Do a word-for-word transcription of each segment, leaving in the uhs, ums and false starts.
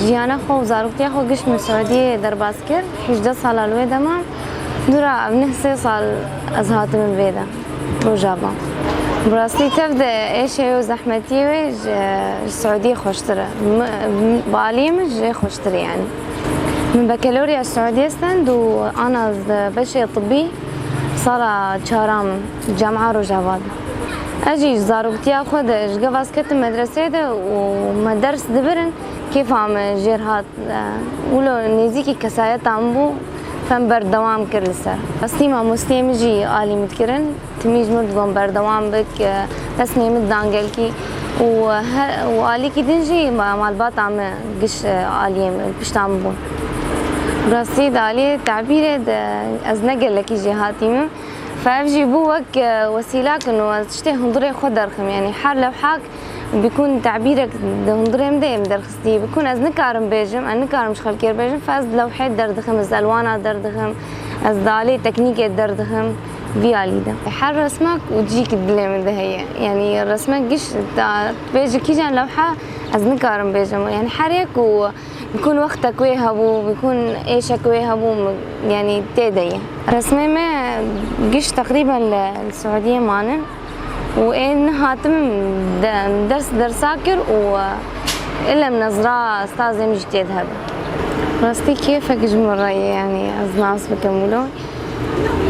Jiyana xwe û zaroktiya xwe giş min Siûdiyê derbas kir. Hejdeh sala li wê de mam. Dûra ev neh sê sal ez hatime vê de. Rojava. Bi rastî tev de êşê û zehmetiyê wê ji, ji Siûdiyê xweştir e. Mi, bi aliyê min jê xweştir e yani. Min bekelorya Siûdiyê stend û ana ez di beşê tibbî sala çaram cema Rojava de. Ez jî ji zaroktiya xwe de ji gava ez ketim medresê de û me ders dibirin, kêfa min jêr hat. Wilo nêzîkî kesayeta min bû, fem berdewam kir li ser. Rastî mamosteyê min jî alî min dikirin, timî ji min digot berdewam bik, destmê min didan gelkî û he-, û alîkî din jî ma-, malbata min giş aliyê min, pişta min bûn. Rastî di aliyê tebîrê de ez ne gelekî jêhatî me. Fe ev jî bû wek wesîlak in û ez tiştê hundirê xwe derxim, yanî her lewhak Bikûn tebîrek di hundirê min de em derxistî. Bikûn ez nikarim bêjim, ez nikarim ji xelkê bêjim, fe ez lewhê derdixim, ez elwana derdixim, ez dalê teknîkê derdixim, vî alî de. Her resmak û cîk dilê min de heye. Yanî resmek giş da bêji kîjan lewha ez nikarim bêjim. Yanî her yek û bikûn wextek wê hebû, bikûn êşek wê hebû, yanî tê de ye. Resmê me giş teqrîben li, li Siûdiyê mane. Û ê niha tim de-, ders dersa kir û, e, ilem nezra stazê min jî tê de hebe. Rastî kêfek ji min re ye, yanî ez nas bikim wilo.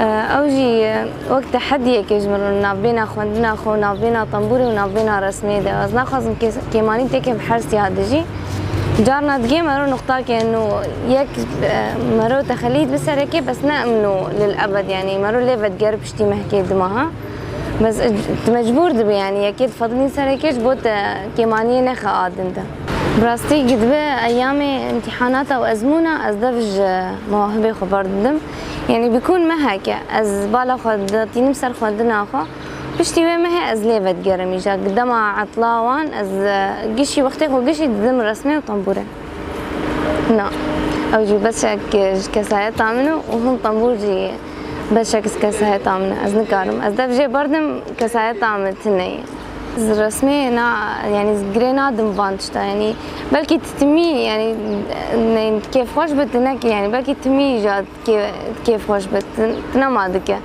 E, ew jî, e, wek tehediyekê ji min re navbêna xwendina xwe û navbêna tembûrê û navbêna resmê de. Ez naxwazim kê-, kêmanî têkim her siya de jî. Carna digê mero nuqtakê nû yek, e, mero texelî bi serekê bes ne emno lil ebed, yanî mero lê vedigere piştî mehkê dimaha. Bes, e, tu mecbûr dibî, yanî yekê difedilîn serekê ji bo te kêmaniyê nexe a din de. Bi rastî gidibe eyamê îmtîhanata û ezmûna ez dev ji mewahibê xwe berdidim. Yanî bikûn meheke ez bala xwe datînim ser xwendina xwe. Piştî wê mehê ez lê vedigerim îja. Dema etla wan ez, e, gişî wextê xwe gişî didim resmê û tembûrê. Na, ew jî beşek ji kesayeta min û hûn tembûr jî beşek ji kesayeta min e. Ez nikarim. Ez dev jê berdim, kesayeta min tune ye. Ez resmê na, yanî girê nadim van tişta. Yanî belkî tu timî, yanî ne, kêfxweş bi tu nekî, yanî belkî timî ja kê-, kêfxweş bi tu, tu nema dike.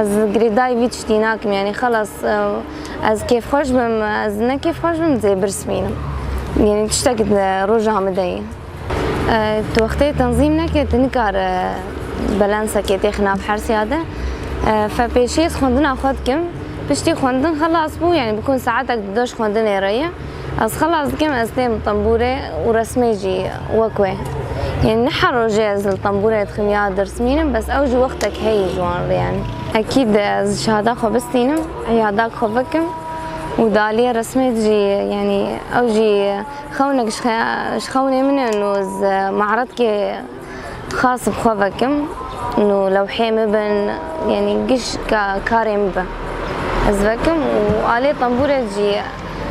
Ez girêdayî vî tiştî nakim, yanî xelas, e, ez kêfxweş bim, ez ne kêfxweş bim, zê birsmînim. Yanî tiştekî di roja min de ye. E, tu wextê tenzîm neke, tu nikare belensekê têxi nav hersiya de. E, fe pêşî ez xwendina xwe dikim. Piştî xwendin xelas bû, yanî bikûn saetek di doş xwendinê re ye. Ez xelas dikim, ez têm tembûrê û resmê jî wek wê. Yanî ne her rojê ez li tembûrê dixim ya dirsmînim, bes ew jî wextek heye ji wan re yanî. Ekîd ez şahada xwe bistînim, eyada xwe vekim û di aliyê resmê jî yanî ew jî xewnek ji xe-, ji xewnê min in û ez maredkê xas bi xwe vekim û lewhê min bin, yanî giş ka-, karê min bin. Ez vekim û alê tembûrê jî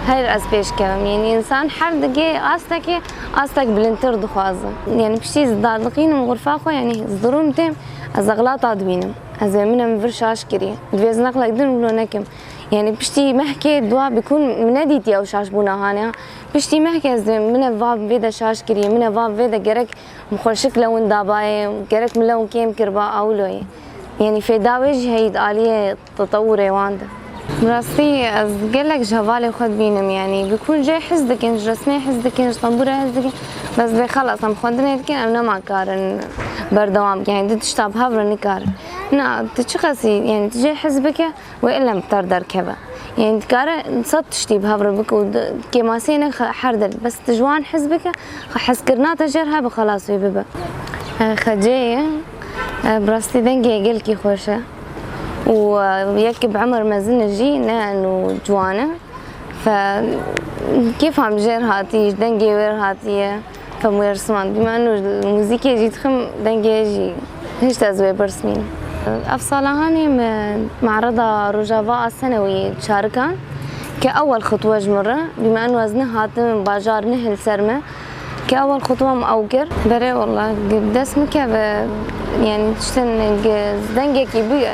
her ez pêş kevim. Yanî însan her digê astekê, astek bilindtir dixwaze. Yanî piştî ez dadiqînim xurfa xwe, yanî ez dirûm têm, ez exlata dibînim. Ez ê min em vir şaş kirî. Divê ez neqlek din wilo nekim. Yanî piştî mehkê dua bikûn min nedîtiye ew şaşbûna hane. Piştî mehkê ez dibêm min ev va vê de şaş kiriye, min ev va vê de gerek min xweşik lewin dabayê, gerek min lewin kêm kiriba, awloyê. Yanî fêda wê jî heyî di aliyê tetewurê wan de. Bi rastî ez gelek ji hevalê xwe dibînim, yanî bikûn jê hez dikin, ji resmê hez dikin, ji tembûrê hez dikin. Bes vê xelas em xwendinê dikin, em nema karin berdewam bikin. Yanî du tişta bi hev re nikarin. Na, tu çiqasî, yanî tu jê hez bike, wê ilem ter derkeve. Yanî dikare sed tiştî bi hev re bike û di-, kêmasiyê nexe her der. Bes tu ji wan hez bike, xe-, hezkirina te jêr hebe xelas wê bibe. E, Xecê ye. E, bi rastî dengê gelkî xweş e. Û, e, yek bi emir mezin e jî ne eno ciwan e. Fe kêfa min jêr hatî, ji dengê wê re hatiye. Fe wê risman. Bîma eno muzîkê jî dixim, dengê jî hişt ez wê birismînim. Ev sala hanê me me'reda Rojava a Senewî Çarikan ke ewel xutwe ji min re. Bîma eno ez nehatim bajar, neh li ser me. Ke ewel xutwe min ew kir. Berê wela dest min keve, yanî tiştin dengekî bi-,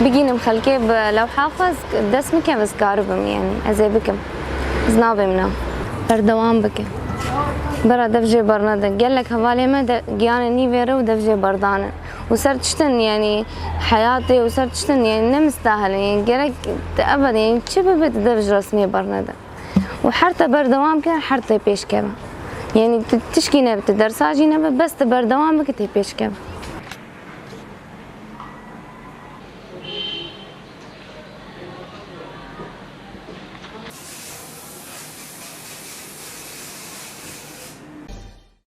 bigînim xelkê bi lewha xwe, ez dest min keve ez karibim, yanî ez ê bikim. Ez nabêm na. Berdewam bike. Bera dev jê bernede. Gelek hevalê me de giyanê nîvê re û dev jê berdane. Û ser tiştin, yanî heyatê û ser tiştin, yanî ne mistahil e. Yanî gerek te ebed, yanî çi bibe, tu dev ji resmê bernede. Û her te berdewam kir, her tê pêş keve. Yanî tu tişkî nebe, tu dersa jî nebe, bes tu berdewam bike, tê pêş keve.